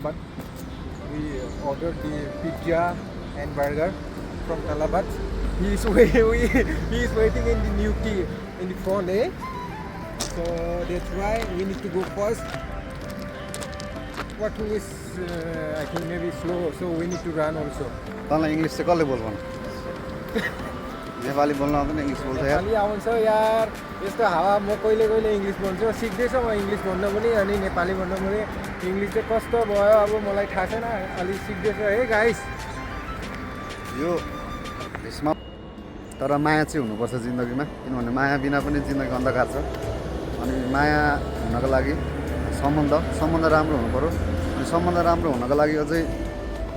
Talabat. We ordered the pizza and burger from Talabat. He is waiting in the new key in the front, eh? So that's why we need to go first. What who is I think maybe slow, so we need to run also. तँलाई English चाहिँ कसले बोल्छ नेपाली बोल्न आउँदैन English बोल्छ यार नेपाली आउँछ यार यस्तो हावा म कहिले कहिले इङ्ग्लिस बोल्छु सिक्दैछु म इङ्ग्लिस भन्न पनि अनि नेपाली भन्न पनि इङ्ग्लिस चाहिँ कस्तो भयो अब मलाई थाहा छैन अलि सिक्दैछु है गाइस यो यसमा तर माया चाहिँ हुनुपर्छ जिन्दगीमा किनभने माया बिना पनि जिन्दगी अन्धकार छ अनि माया हुनको लागि सम्बन्ध राम्रो हुनु पर्यो अनि सम्बन्ध राम्रो हुनको लागि अझै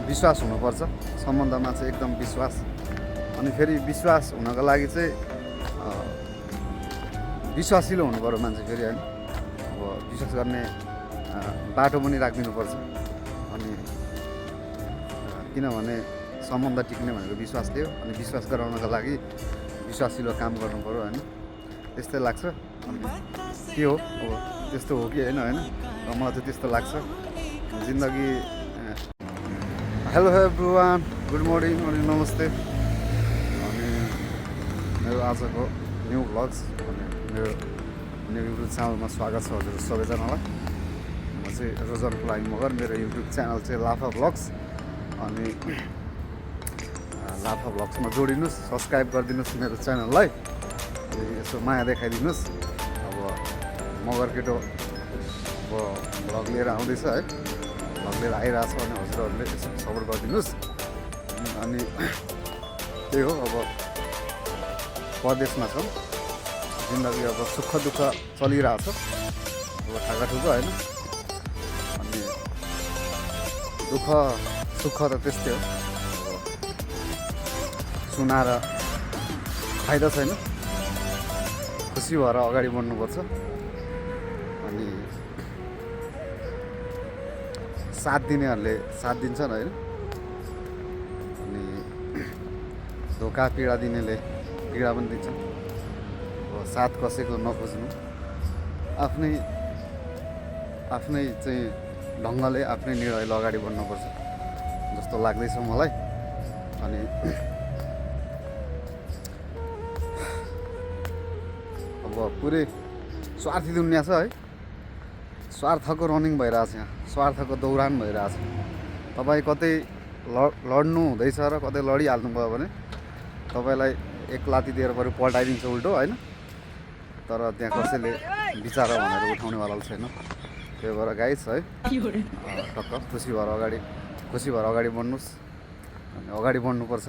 विश्वास हुनुपर्छ सम्बन्धमा चाहिँ एकदम विश्वास अनि फेरि विश्वास हुनको लागि चाहिँ विश्वासिलो हुनु पर्यो मान्छे फेरि होइन अब विश्वास गर्ने बाटो पनि राखिदिनुपर्छ अनि किनभने सम्बन्ध टिक्ने भनेको विश्वासले हो अनि विश्वास गराउनको लागि विश्वासिलो काम गर्नु पर्यो होइन त्यस्तै लाग्छ अनि के हो अब त्यस्तो हो कि होइन होइन मलाई चाहिँ त्यस्तो लाग्छ जिन्दगी हेलो एभ्रिवान गुड मर्निङ अनि नमस्ते अनि मेरो आजको न्यू भ्लग्स अनि मेरो युट्युब च्यानलमा स्वागत छ हजुर सबैजनालाई म चाहिँ रोजन फ्लाइङ मगर मेरो युट्युब च्यानल चाहिँ लाफा भ्लग्स अनि लाफा भ्लग्समा जोडिनुहोस् सब्सक्राइब गरिदिनुहोस् मेरो च्यानललाई अनि यसो माया देखाइदिनुहोस् अब मगर केटो अब भ्लग लिएर आउँदैछ है भ्लग लिएर आइरहेछ अनि हजुरहरूले यसो सपोर्ट गरिदिनुहोस् अनि त्यही हो अब परदेशमा छौँ जिन्दगी अब सुख दुःख चलिरहेछ अब ठाकाठुको होइन अनि दुःख सुख त त्यस्तै हो अब सुनाएर फाइदा छैन खुसी भएर अगाडि बढ्नुपर्छ अनि साथ दिनेहरूले साथ दिन्छन् होइन अनि धोका पीडा दिनेले पीडा पनि दिन्छन् अब साथ कसैको नखोज्नु आफ्नै चाहिँ ढङ्गले आफ्नै निर्णयले अगाडि बढ्नुपर्छ जस्तो लाग्दैछ मलाई अनि अब पुरै स्वार्थी दुनियाँ छ है स्वार्थको रनिङ भइरहेछ यहाँ स्वार्थको दौरान भइरहेछ तपाईँ कतै लड्नु हुँदैछ र कतै लडिहाल्नु भयो भने तपाईँलाई एक लाती दिएर बरु पल्टाइदिन्छ उल्टो होइन तर त्यहाँ कसैले विचार भनेर उठाउनेवाला छैन त्यही भएर गाइस है टक्क खुसी भएर अगाडि बढ्नुहोस् अनि अगाडि बढ्नुपर्छ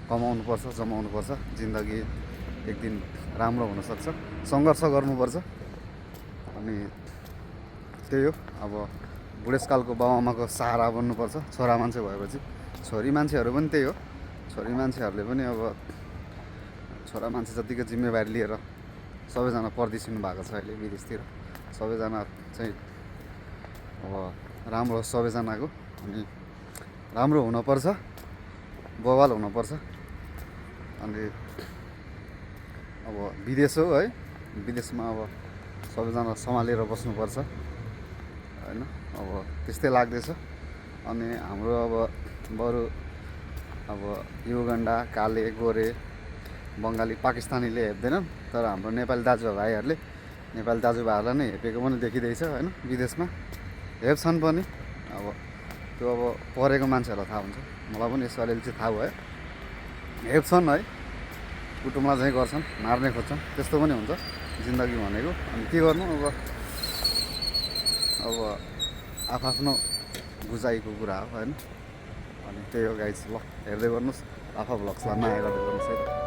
कमाउनुपर्छ जमाउनुपर्छ जिन्दगी एक दिन राम्रो हुनसक्छ सङ्घर्ष गर्नुपर्छ अनि त्यही हो अब बुढेसकालको बाबुआमाको सहारा बन्नुपर्छ छोरा मान्छे भएपछि छोरी मान्छेहरू पनि त्यही हो छोरी मान्छेहरूले पनि अब छोरा मान्छे जतिको जिम्मेवारी लिएर सबैजना परदेशिनु भएको छ अहिले विदेशतिर सबैजना चाहिँ अब राम्रो सबैजनाको अनि राम्रो हुनुपर्छ बवाल हुनुपर्छ अनि अब विदेश हो है विदेशमा अब सबैजना सम्हालेर बस्नुपर्छ होइन अब त्यस्तै लाग्दैछ अनि हाम्रो अब बरु अब युगान्डा काले गोरे बङ्गाली पाकिस्तानीले हेप्दैनन् तर हाम्रो नेपाली दाजुभाइहरूले नै हेपेको पनि देखिँदैछ होइन विदेशमा हेप्छन् पनि अब त्यो अब परेको मान्छेहरूलाई थाहा हुन्छ मलाई पनि यसो अलिअलि चाहिँ थाहा भयो हेप्छन् है कुटुम्बा चाहिँ गर्छन् मार्ने खोज्छन् त्यस्तो पनि हुन्छ जिन्दगी भनेको अनि के गर्नु अब आफ्नो बुझाइको कुरा हो होइन अनि त्यही हो गाइस ल हेर्दै गर्नुहोस् आफा भ्लग्सलाई माया गर्दै गर्नुहोस् है